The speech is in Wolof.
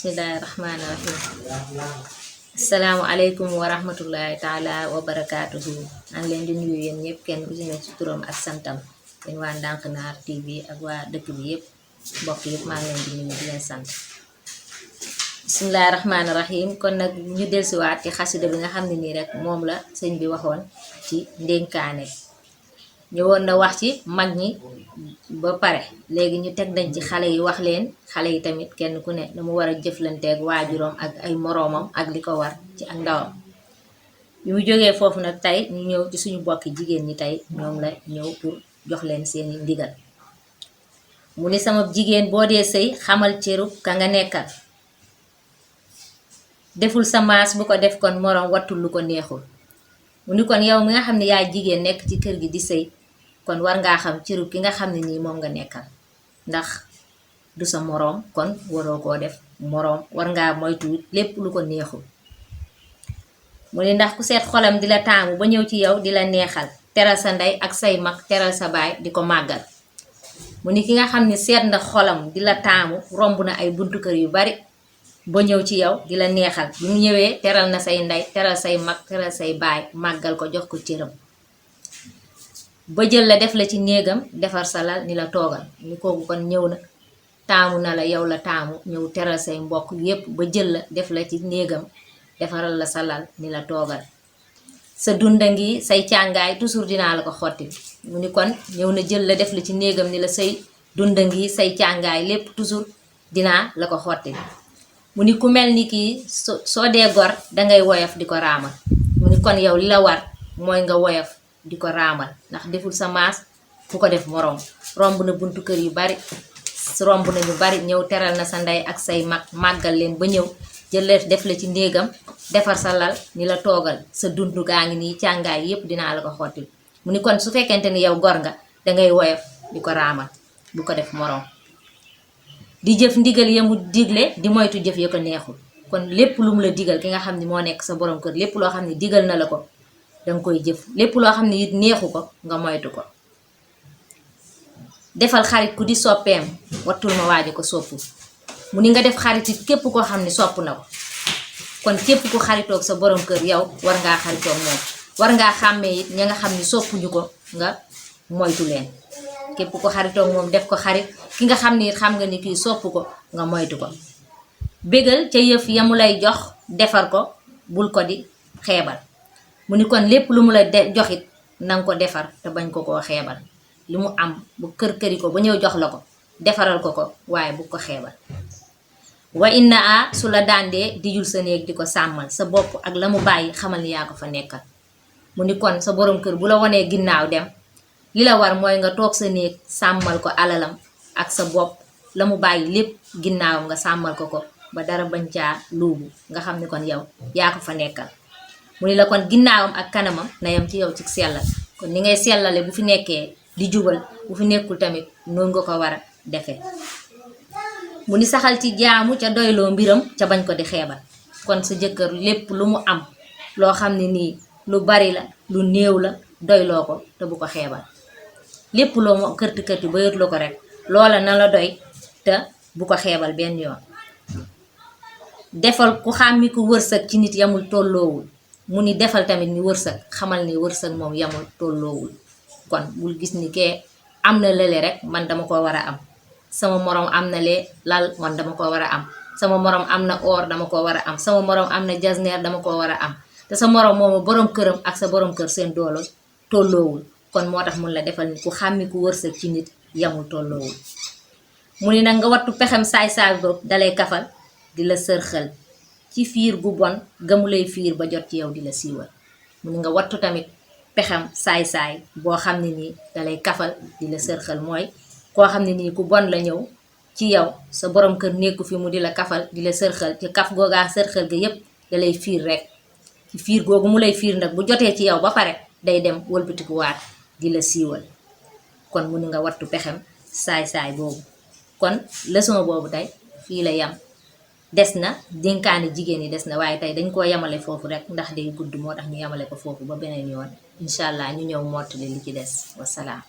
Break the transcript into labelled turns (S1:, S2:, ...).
S1: Bismillahirrahmanirrahim. Assalamualaikum warahmatullahi taala wabarakatuhu. Maa ngi leen di nuyu yéen ñëpp kenn ku ci nekk ci turam ak santam yéen waa Ndanknar TV ak waa dëkk bi yëpp mbokk yëpp maa ngi leen di nuyu di leen sant. Bismillahirrahmanirrahim. Kon nag ñu dellusiwaat ci xasida bi nga xam ne nii rek moom la sëñ bi waxoon ci ndénkaane. ñëwoon na wax ci mag ñi ba pare léegi ñu teg nañ ci xale yi wax leen xale yi tamit kenn ku ne nu mu war a jëflanteeg waajuram ak ay moroomam ak li ko war ci ak ndawam. bi mu jógee foofu nag tey ñu ñëw ci suñu bokki jigéen ñi tey ñoom la ñëw pour jox leen seeni ndigal. mu ni sama jigéen boo dee sëy xamal cërub ka nga nekkal, deful sa maas bu ko def kon moroom wattul lu ko neexul. mu ni kon yow mi nga xam ne yaay jigéen nekk ci kër gi di sëy kon war ngaa xam cërub ki nga xam ne nii moom nga nekkal, ndax du sa moroom kon waroo koo def moroom, war ngaa moytu lépp lu ko neexul. mu ni ndax ku seet xolam di la taamu ba ñëw ci yow di la neexal, teral sa ndey ak say mag teral sa baay di ko màggal. mu ni ki nga xam ne seet na xolam di la taamu romb na ay buntu kër yu bari ba ñëw ci yow di la neexal, bi mu ñëwee teral na say ndey teral say mag teral say baay màggal ko jox ko cëram, ba jël la def la ci néegam defar sa lal ni la toogal. ni kooku kon ñëw na taamu na la, yow la taamu ñëw teral say mbokk yépp ba jël la def la ci néegam defaral la sa lal ni la toogal. sa dunda ngi say càngaay toujours dinaa la ko xotti. mu ni kon ñëw na jël la def la ci néegam ni la say dunda ngi say càngaay lépp toujours dinaa la ko xotti. mu ni ku mel ni kii soo dee gor dangay woyof di ko raamal. mu ni kon yow li la war mooy nga woyof di ko raamal, ndax deful sa maas fu ko def moroom. romb na buntu kër yu bari, romb na ñu bari ñëw teral na sa ndey ak say mag màggal leen ba ñëw jël la def la ci néegam defar sa lal ni la toogal. sa dundu gaa ngi nii càngaay yépp dinaa la ko xottil. mu ni kon su fekkente ni yow gor nga dangay woyof di ko raamal bu ko def moroom, di jëf ndigal ya mu digle di moytu jëf ya ko neexul. kon lépp lu mu la digal ki nga xam ne moo nekk sa borom kër, lépp loo xam ne digal na la ko danga koy jëf, lépp loo xam ne it neexu ko nga moytu ko. defal xarit ku di soppeem wattul ma waaji ko soppu. mu ni nga def xarit it képp koo xam ne sopp na ko. kon képp ku xaritoog sa borom kër yow war ngaa xaritoog moom, war ngaa xàmmee it ña nga xam ni soppuñu ko nga moytu leen. képp ko xaritoog moom def ko xarit, ki nga xam ni xam nga ni kii sopp ko nga moytu ko. bégal ca yëf yamu lay jox defar ko bul ko di xeebal. mu ni kon lépp lu mu la joxit nanga ko defar te bañ ko koo xeebal. li mu am bu kër-këri ko ba ñëw jox la ko defaral ko ko waaye bu ko xeebal. wa inna a su la dàndee di jul sa néeg di ko sàmmal, sa bopp ak la mu bàyyi xamal ni yaa ko fa nekkal. mu ni kon sa borom kër bu la wanee ginnaaw dem, li la war mooy nga toog sa néeg sàmmal ko alalam ak sa bopp, la mu bàyyi lépp ginnaawam nga sàmmal ko ko ba dara bañ caa luubu, nga xam ni kon yow yaa ko fa nekkal. mu ni la kon ginnaawam ak kanamam na yam ci yow ci sellal. kon ni ngay sellale bu fi nekkee di jubal, bu fi nekkul tamit noonu nga ko war a defee. mu ni saxal ci jaamu ca doyloo mbiram ca bañ ko di xeebal. kon sa jëkkër lépp lu mu am loo xam ne nii lu bari la lu néew la doyloo ko te bu ko xeebal. lépp loo mu kërti kërti ba yët la ko rek loola na la doy te bu ko xeebal benn yoon. defal ku xàmmi ku wërsëg ci nit yamul tolloowul. mu ni defal tamit ni wërsëg xamal ni wërsëg moom yamul tolloowul. kon bul gis ni kee am na lële rek man dama ko war a am, sama moroom am na lee lal man dama ko war a am, sama moroom am na or dama ko war a am, sama moroom am na jasneer dama ko war a am, te sa moroom moomu borom këram ak sa borom kër seen doolo tolloowul. kon moo tax mun la defal ni ku xàmmi ku wërsëg ci nit yamul tolloowul. mu ni nag nga wattu pexem saay-saay boobu dalay kafal di la sërxal ci fiir gu bon gamu lay fiir ba jot ci yow di la siiwal. mu ni nga wattu tamit pexem saay-saay boo xam ne nii dalay kafal di la sërxal, mooy koo xam ne nii ku bon la ñëw ci yow sa borom kër nekku fi mu di la kafal di la sërxal, ci kaf googaa sërxal ga yépp dalay fiir rek. ci fiir googu mu lay fiir nag bu jotee ci yow ba pare day dem wëlbatiku waat di la siiwal. kon mu ni nga wattu pexem saay-saay boobu. kon leçon boobu tey fii la yam. des na dénkaani jigéen yi des na, waaye tey dañ koo yamale foofu rek ndax day gudd moo tax ñu yamale ko foofu ba beneen yoon incha allah ñu ñëw mottali li ci des. wasalaam.